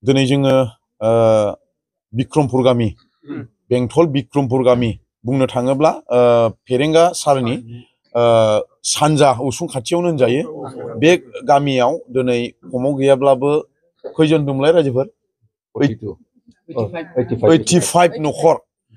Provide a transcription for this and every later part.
दिनै जोङो बिक्रमपुर गामि बेंटल बिक्रमपुर गामि बुंनो थाङोब्ला फेरेंगा सारनि सानजा उसुं खाथियावनो होनजायो। बे गामियाव दिनै खमाव गैयाब्लाबो खैजन दंलाय रायजोफोर 85 न'खर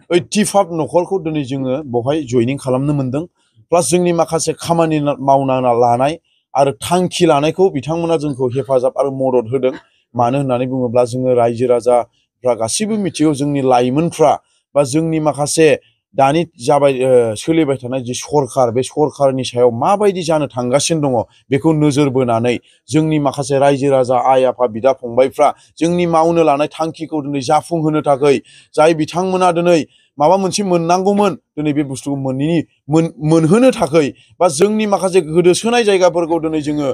85 न'खरखौ दिनै जोङो बेवहाय जयनिं खालामनो मोनदों। प्लास जोंनि माखासे खामानि मावना लानाय आरो थांखि लानायखौ बिथांमोना जोंखौ हेफाजाब आरो मदद होदों। मानो होननानै बुङोब्ला जोङो रायजो राजाफ्रा गासैबो मिथिगौ जोंनि लाइमोनफ्रा बा जोंनि माखासे दानि जाबाय सोलिबाय थानाय जि सरखार बे सरखारनि सायाव माबायदि जानो थांगासिनो दङ बेखौ नोजोर बोनानै जोंनि माखासे रायजो राजा आइ आफा बिदा फंबायफ्रा जोंनि मावनो लानाय थांखिखौ दिनै जाफुंहोनो थाखाय जाय बिथांमोना दिनै माबा मोनसे मोननांगौमोन दिनै बे बुस्थुखौ मोनहोनो थाखाय बा जोंनि माखासे गोदोसोनाय जायगाफोरखौ दिनै जोङो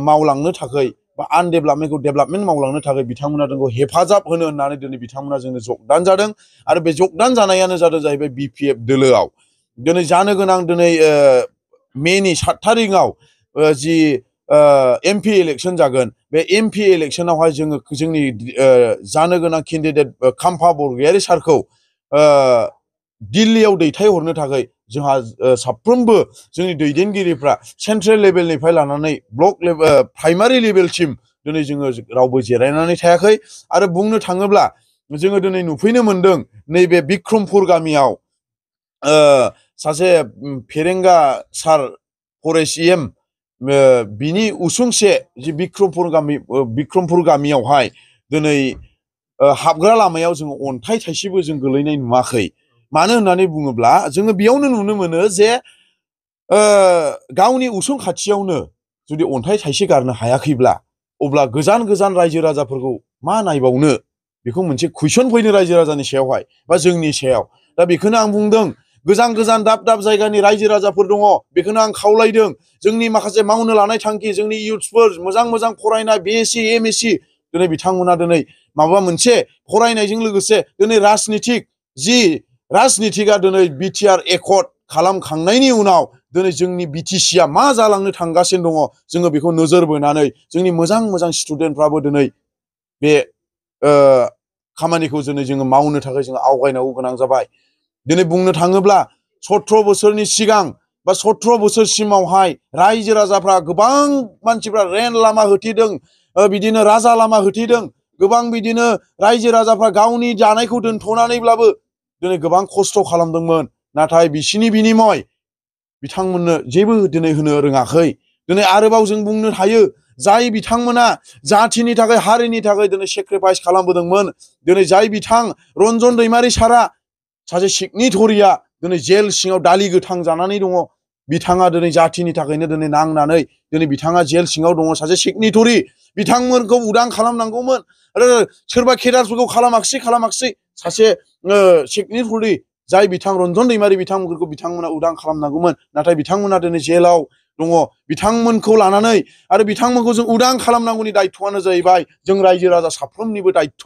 मावलांनो थाखाय बा आनडेभेलपमेन्टखौ डेभेलपमेन्ट मावलांनो थाखाय बिथांमोना जोंखौ हेफाजाब होनो होननानै दिनै बिथांमोना जोंनो जगदान जादों। आरो बे जगदान जानायानो जादों जाहैबाय BPF दोलोआव दिनै जानो गोनां दिनै मेनि 7 थारिखआव जि MP इलेक्सन जागोन बे MP इलेक्सनावहाय जोङो जोंनि जानो गोनां केन्डिडेट खाम्फा बरगयारि सारखौ दिल्लीयाव दैथायहरनो थाखाय जोंहा साफ्रोमबो जोंनि दैदेनगिरिफ्रा सेन्ट्रेल लेभेलनिफ्राय लानानै ब्लक लेभेल प्राइमारि लेभेलसिम दिनै जोङो रावबो जिरायनानै थायाखै। आरो बुंनो थाङोब्ला जोङो दिनै नुफैनो मोनदों नैबे बिक्रमपुर गामियाव सासे फेरेंगा सार फरेस्ट EM बिनि उसुंसे जि बिक्रमपुर गामियावहाय दिनै हाबग्रा लामायाव जोङो अन्थाइ थाइसेबो जों गोलैनाय नुवाखै। मानो होननानै बुङोब्ला जोङो बेयावनो नुनो मोनो जे गावनि उसुं खाथियावनो जुदि अन्थाइ थाइसे गारनो हायाखैब्ला अब्ला गोजान गोजान रायजो राजाफोरखौ मा नायबावनो बेखौ मोनसे कुइसन फैनो रायजो राजानि सायावहाय बा जोंनि सायाव। दा बेखौनो आं बुंदों गोजान गोजान दाब दाब जायगानि रायजो राजाफोर दङ बेखौनो आं खावलायदों जोंनि माखासे मावनो लानाय थांखि जोंनि इयुथ्सफोर मोजां मोजां फरायनाय BSc MSc दिनै बिथांमोना दिनै माबा मोनसे फरायनायजों लोगोसे दिनै राजनिथिकआ दिनै BTR एकर्ड खालामखांनायनि उनाव दिनै जोंनि BTCआ मा जालांनो थांगासिनो दङ जोङो बेखौ नोजोर बोनानै जोंनि मोजां मोजां स्टुडेन्टफ्राबो दिनै बे खामानिखौ दिनै जोङो मावनो थाखाय जोङो आवगायनांगौ गोनां जाबाय। दिनै बुंनो थाङोब्ला 17 बोसोरनि सिगां बा 17 बोसोरसिमावहाय रायजो राजाफ्रा गोबां मानसिफ्रा रेल लामा होथेदों बिदिनो राजा लामा होथेदों गोबां बिदिनो रायजो राजाफ्रा गावनि जानायखौ दोनथ'नानैब्लाबो दिनै गोबां खस्थ' खालामदोंमोन। नाथाय बिसिनि बिनिमय बिथांमोननो जेबो दिनै होनो रोङाखै। दिनै आरोबाव जों बुंनो हायो जाय बिथांमोना जाथिनि थाखाय हारिनि थाखाय दिनै सेक्रिफाइस खालामबोदोंमोन दिनै जाय बिथां रन्जन दैमारि सारा सासे सिगनेटरिया दिनै जेल सिङाव दालि गोथां जानानै दङ। बिथाङा दिनै जाथिनि थाखायनो दिनै नांनानै दिनै बिथाङा जेल सिङाव दङ सासे सिगनेटरि बिथांमोनखौ उदां खालामनांगौमोन आरो सोरबा केडारफोरखौ खालामाखिसै सासे सिगनेटरि जाय बिथां रन्जन दैमारि बिथांमोनखौ बिथांमोना उदां खालामनांगौमोन। नाथाय बिथांमोना दिनै जेलाव दङ बिथांमोनखौ लानानै आरो बिथांमोनखौ जों उदां खालामनांगौनि दायथ'आनो जाहैबाय जों रायजो राजा साफ्रोमनिबो दायथ'।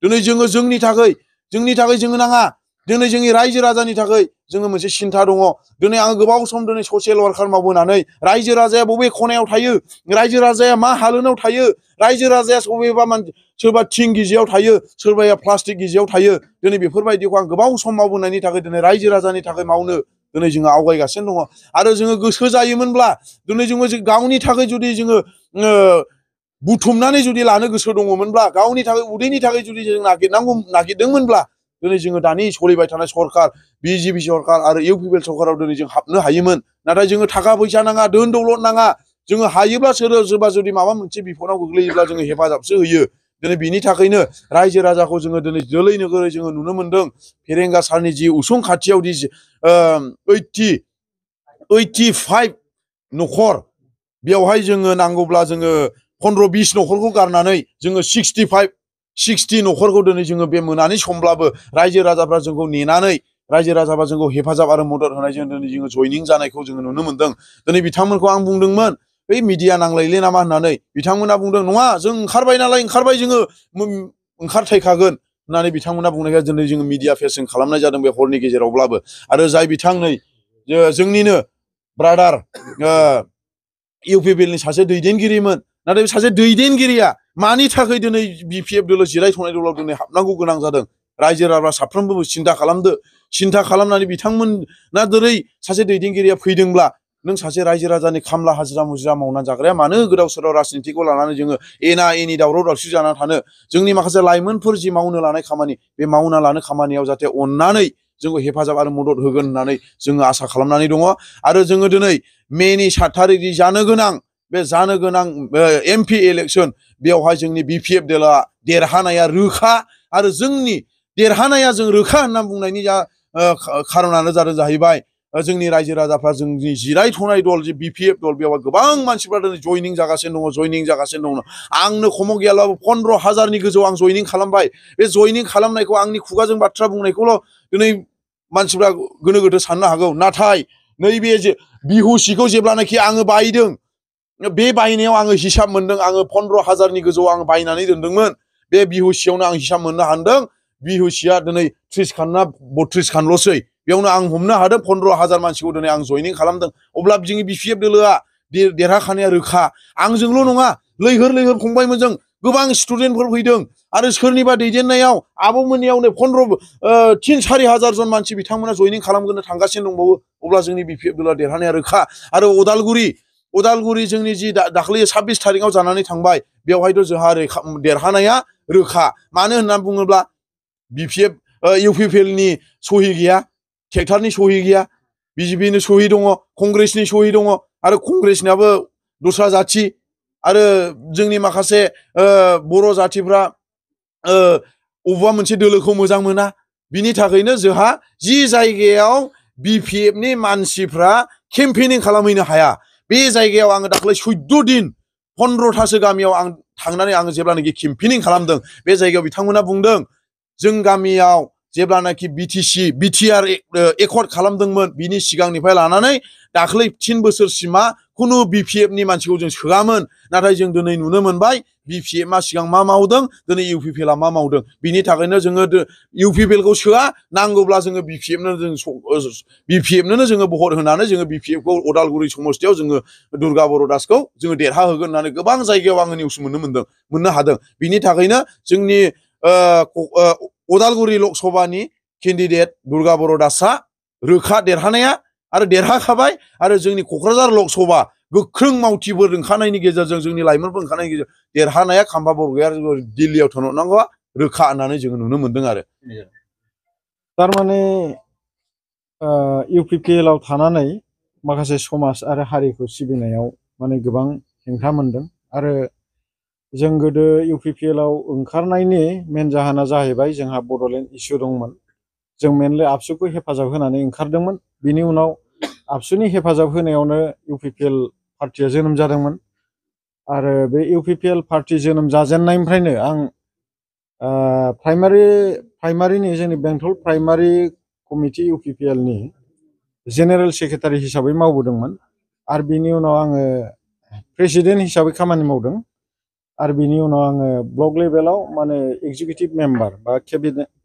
दिनै जोङो जोंनि थाखाय जोङो नाङा दिनै जोंनि रायजो राजानि थाखाय जोङो मोनसे सिन्था दङ। दिनै आङो गोबाव सम दिनै ससियेल वार्कार मावबोनानै रायजो राजाया बबे खनायाव थायो रायजो राजाया मा हालोदाव थायो रायजो राजाया सोरबा थिं गिजियाव थायो सोरबाया प्लास्टिक गिजियाव थायो दिनै बेफोरबायदिखौ आं गोबाव सम मावबोनायनि थाखाय दिनै रायजो राजानि थाखाय मावनो दिनै जोङो आवगायगासिनो दङ। आरो जोङो गोसो जायोमोनब्ला दिनै जोङो गावनि थाखाय जुदि जोङो बुथुमनानै जुदि लानो गोसो दङमोनब्ला गावनि थाखाय उदैनि थाखाय जुदि जों नागिरदोंमोनब्ला दिनै जोङो दानि सोलिबाय थानाय सरखार BJP सरखार आरो UPPL सरखाराव दिनै जों हाबनो हायोमोन। नाथाय जोङो थाखा फैसा नाङा धोन दौलत नाङा जोङो हायोब्ला सोरबा जुदि माबा मोनसे बिफदाव गोग्लैयोब्ला जोङो हेफाजाबसो होयो। दिनै बिनि थाखायनो रायजो राजाखौ जोङो दिनै जोलै नोगोरै जोङो नुनो मोनदों फेरेंगा सारनि जि उसुं खाथियाव 85 न'खर बेवहाय जोङो नांगौब्ला जोङो 15-20 न'खरखौ गारनानै जोङो 60 न'खरखौ दिनै जोङो बे मोनानि समब्लाबो रायजो राजाफ्रा जोंखौ नेनानै रायजो राजाफ्रा जोंखौ हेफाजाब आरो मदद होनायजों दिनै जोङो जयनिं जानायखौ जोङो नुनो मोनदों। दिनै बिथांमोनखौ आं बुंदोंमोन बै मिडिया नांलायले नामा होननानै बिथांमोना बुंदों नङा जों ओंखारबाय नालाय ओंखारबाय जोङो ओंखारथायखागोन होननानै बिथांमोना बुंनायखाय दिनै जोङो मिडिया फेसिं खालामनाय जादों बे हरनि गेजेरावब्लाबो। आरो जाय बिथां नै जोंनिनो ब्रादार UPPLनि सासे दैदेनगिरिमोन नाथाय सासे दैदेनगिरिया मानि थाखाय दिनै BPF दोलो जिरायथ'नाय दलाव दिनै हाबनांगौ गोनां जादों रायजो राजा साफ्रोमबो सिन्था खालामदो सिन्था खालामनानै बिथांमोना दिनै सासे दैदेनगिरिया फैदोंब्ला नों सासे रायजो राजानि खामला हाजिरा मुजिरा मावनानै जाग्राया मानो गोदाव सोराव राजनितिखौ लानानै जोङो एना एनि दावराव दावसि जानानै थानो जोंनि माखासे लाइमोनफोर जि मावनो लानाय खामानि बे मावना लानो खामानियाव जाहाथे अननानै जोंखौ हेफाजाब आरो मदद होगोन होननानै जोङो आसा खालामनानै दङ आरो जोङो दिनै मेनि 7 थारिखनि जानो गोनां MP इलेक्सन बेवहाय जोंनि BPF दोला देरहानाया रोखा आरो जोंनि देरहानाया जों रोखा होनना बुंनायनि खारनानो जाहैबाय जोंनि रायजो राजाफ्रा जोंनि जिरायथ'नाय दल जे BPF दल बेवहाय गोबां मानसिफ्रा दिनै जयनिं जागासिनो दङ आंनो खम गैयाब्लाबो 15,000नि गोजौ आं जयनिं खालामबाय बे जयनिं खालामनायखौ आंनि खुगाजों बाथ्रा बुंनायखौल' दिनै मानसिफ्रा गोनो गोथो साननो हागौ नाथाय नैबे जे बिहुसिखौ जेब्लानाखि आङो बायदों बे बायनायाव आङो हिसाब मोनदों आङो 15,000नि गोजौ आं बायनानै दोनदोंमोन बे बिहुसियावनो आं हिसाब मोननो हादों बिहुसिया दिनै 30 खान ना 32 खानल'सै बेयावनो आं हमनो हादों 15,000 मानसिखौ दिनै आं जयनिं खालामदों अब्ला जोंनि BPF दोलोआ देरहाखानाया रोखा आंजोंल' नङा लैहोर लैहोर फंबायमोनजों गोबां स्टुडेन्टफोर फैदों आरो सोरनिबा दैदेननायाव आब'मोननियावनो 3-4 हाजार जन मानसि बिथांमोना जयनिं खालामनो थांगासिनो दंबावो अब्ला जोंनि BPF दोलोआ देरहानाया रोखा आरो उदालगुरि जोंनि जि दाख्लै 26 थारिखआव जानानै थांबाय बेवहायथ' जोंहा देरहानाया रोखा मानो होननानै बुङोब्ला BPF UPPL नि सहि गैया ट्रेक्टरनि सहि गैया BJP नि सहि दङ कंग्रेसनि सहि दङ आरो कंग्रेसनियाबो दस्रा जाथि आरो जोंनि माखासे बर' जाथिफ्रा अबेबा मोनसे दोलोखौ मोजां मोना बिनि थाखायनो जोंहा जि जायगायाव BPF नि मानसिफ्रा केम्पेनिं खालामहैनो हाया बे जायगायाव आङो दाख्लै 14 दिन 15थासो गामियाव आं थांनानै आङो जेब्लानाखि केम्पेनिं खालामदों बे जायगायाव बिथांमोना बुंदों जों गामियाव जेब्लानाखि BTR एकर्ड खालामदोंमोन बिनि सिगांनिफ्राय लानानै दाख्लै 3 बोसोरसिमा खुनु BPF नि मानसिखौ जों सोआमोन नाथाय जों दिनै नुनो मोनबाय BPF आ सिगां मा मावदों दिनै UPPL आ मा मावदों बिनि थाखायनो जोङो UPPL खौ सोआ नांगौब्ला जोङो BPF नोनो जोङो भट होनानै जोङो BPF खौ उदालगुरि समस्तियाव जोङो दुर्गा बर' दासखौ जोङो देरहाहोगोन होननानै गोबां जायगायाव आङो निउस मोननो हादों बिनि थाखायनो जोंनि उदालगुरि लकसभानि केन्डिडेट दुर्गा बर' दासआ रोखा देरहानाया आरो देरहाखाबाय आरो जोंनि क'क्राझार लकसभा गोख्रों मावथिफोर ओंखारनायनि गेजेरजों जोंनि लाइमोनफोर ओंखारनायनि गेजेरजों देरहानाया खाम्फा बरग'या दिल्लीयाव थांनांगौआ रोखा होननानै जोङो नुनो मोनदों आरो थारमाने UPPL आव थानानै माखासे समाज आरो हारिखौ सिबिनायाव माने गोबां हेंथा मोनदों आरो जों गोदो UPPL आव ओंखारनायनि मेन जाहोना जाहैबाय जोंहा बड'लेण्ड इसु दंमोन जों मेनलि आबसुखौ हेफाजाब होनानै ओंखारदोंमोन बिनि उनाव आबसुनि हेफाजाब होनायावनो UPPL पार्टिया जोनोम जादोंमोन आरो बे UPPL पार्टि जोनोम जाजेननायनिफ्रायनो आं प्राइमारिनि जोंनि बेंटल प्राइमारि कमिटि UPPL नि जेनेरेल सेक्रेटारि हिसाबै मावबोदोंमोन आरो बिनि उनाव आङो प्रेसिडेन्ट हिसाबै खामानि मावदों आरो बिनि उनाव आङो ब्लक लेभेलाव माने एग्जिकिउटिभ मेम्बार बा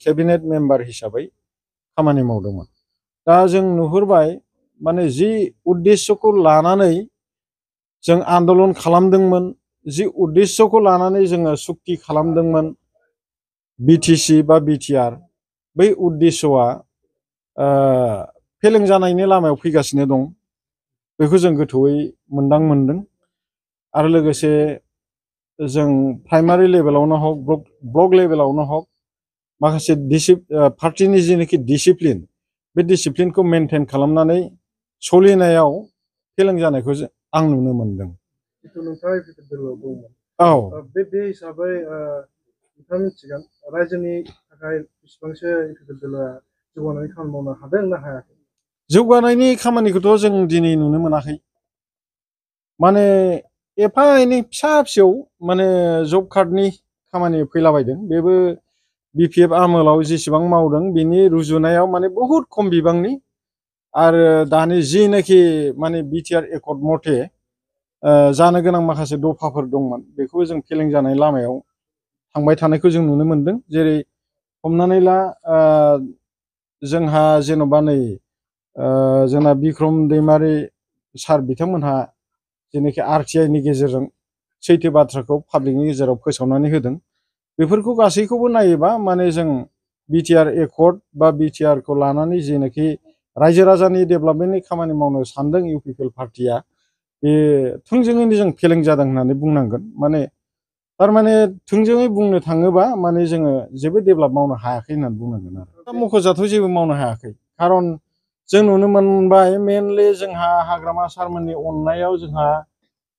केबिनेट मेम्बार हिसाबै खामानि मावदोंमोन दा जों नुहुरबाय माने जि उद्देश्यखौ लानानै जों आन्दलन खालामदोंमोन जि उद्देश्यखौ लानानै जोङो सुक्ति खालामदोंमोन BTC बा BTR बै उद्देश्यआ फेलें जानायनि लामायाव फैगासिनो दं बेखौ जों गोथौयै मोनदों आरो लोगोसे जों प्राइमारि लेभेलावनो हक ब्लक लेभेलावनो हक माखासे पार्टिनि जेनाखि डिसिप्लिन बे डिसिप्लिनखौ मेनटेन खालामनानै सोलिनायाव फेलें जानायखौ आं नुनो मोनदों औ बे हिसाबै नोंथाङा मिथिगोन रायजोनि थाखाय बेसेबांसो UPPL दोलोआ जौगानायनि खामानि मावनो हादों ना हायाखै जौगानायनि खामानिखौथ' जों दिनै नुनो मोनाखै माने एफा एनै फिसा फिसौ माने जब कार्डनि खामानि फैलाबायदों बेबो BPF आमोलाव जेसेबां मावदों बिनि रुजुनायाव माने बहुद खम बिबांनि आरो दानि जिनाखि माने BTR एकर्ड मथे जानो गोनां माखासे दफाफोर दंमोन बेखौ जों फेलें जानाय लामायाव थांबाय थानायखौ जों नुनो मोनदों जेरै हमनानै ला जोंहा जेन'बा नै जोंना बिक्रम दैमारि सार बिथांमोनहा जेनाखि RTI नि गेजेरजों सैथो बाथ्राखौ पाब्लिकनि गेजेराव फोसावनानै होदों। बेफोरखौ गासैखौबो नायोबा माने जों बिटिआर एकर्ड बा बिटिआर खौ लानानै जेनाखि रायजो राजानि डेभेलपमेन्टनि खामानि मावनो सानदों इउपिपिएल पार्टिया, बे थोंजोङैनो जों फेलें जादों होननानै बुंनांगोन। माने थारमाने थोंजोङै बुंनो थाङोबा माने जोङो जेबो डेभेलप मावनो हायाखै होननानै बुंनांगोन आरो मख'जाथाव जेबो मावनो हायाखै। खारन जों नुनो मोनबाय मेनलि जोंहा हाग्रामा सारमोननि अननायाव जोंहा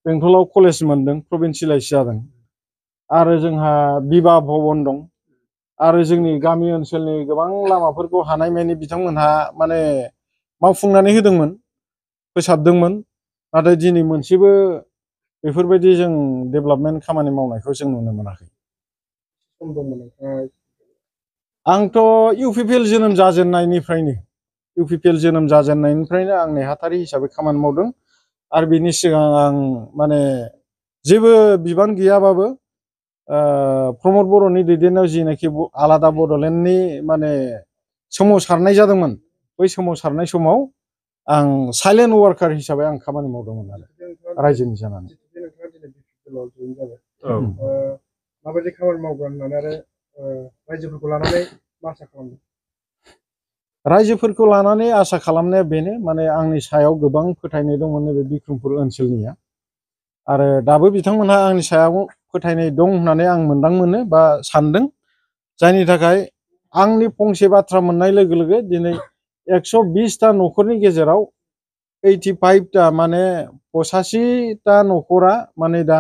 बेंटलाव कलेज मोनदों, प्रभिन्सियेलाइज जादों, आरो जोंहा बिबाह भबन दं, आरो जोंनि गामि ओनसोलनि गोबां लामाफोरखौ हानायमानि बिथांमोनहा माने मावफुंनानै होदोंमोन, फोसाबदोंमोन। नाथाय दिनै मोनसेबो बेफोरबायदि जों डेभेलपमेन्ट खामानि मावनायखौ जों नुनो मोनाखै। सम दंमोन नोंथाङा? आंथ' इउपिपिएल जोनोम जाजेननायनिफ्रायनो आं नेहाथारि हिसाबै खामानि मावदों। आरो बिनि सिगां आं माने जेबो बिबान गैयाबाबो प्रमद बर'नि दैदेननायाव जिनाखि आलादा बड'लेण्डनि माने सोमावसारनाय जादोंमोन, बै सोमावसारनाय समाव आं साइलेन्ट वार्कार हिसाबै आं खामानि मावदोंमोन आरो रायजोनि जानानै। नोंथाङा दिनै बिपिपिएलआव जइन जाबाय, माबायदि खामानि मावगोन होननानै आरो रायजोफोरखौ लानानै मा आसा खालामदों? रायजोफोरखौ लानानै आसा खालामनाया बेनो, माने आंनि सायाव गोबां फोथायनाय दंमोन नैबे बिक्रमपुर ओनसोलनिया, आरो दाबो बिथांमोनहा आंनि सायाव फोथायनाय दं होननानै आं मोनदां बा सानदों। जायनि थाखाय आंनि फंसे बाथ्रा मोननाय लोगो लोगो दिनै 120टा न'खरनि गेजेराव 85टा माने 85टा न'खरा माने दा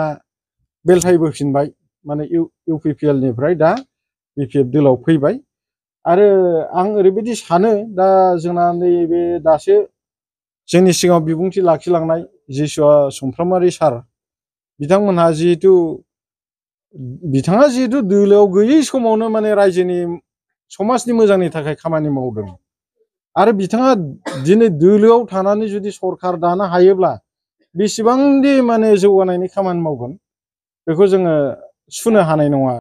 बेलथायबोफिनबाय, माने इउपिपिएलनिफ्राय दा बिपिएफ दोलाव फैबाय। आरो आं ओरैबायदि सानो, दा जोंना नैबे दासो जोंनि सिगाङाव बिबुंथि लाखिलांनाय जिसुआ सुमफ्रामारि सार, बिथांमोनहा बिथाङा जिहेतु दोलोआव गैयै समावनो माने रायजोनि समाजनि मोजांनि थाखाय खामानि मावदों, आरो बिथाङा दिनै दोलोआव थानानै जुदि सरखार दानो हायोब्ला बेसेबांदि माने जौगानायनि खामानि मावगोन बेखौ जोङो सुनो हानाय नङा।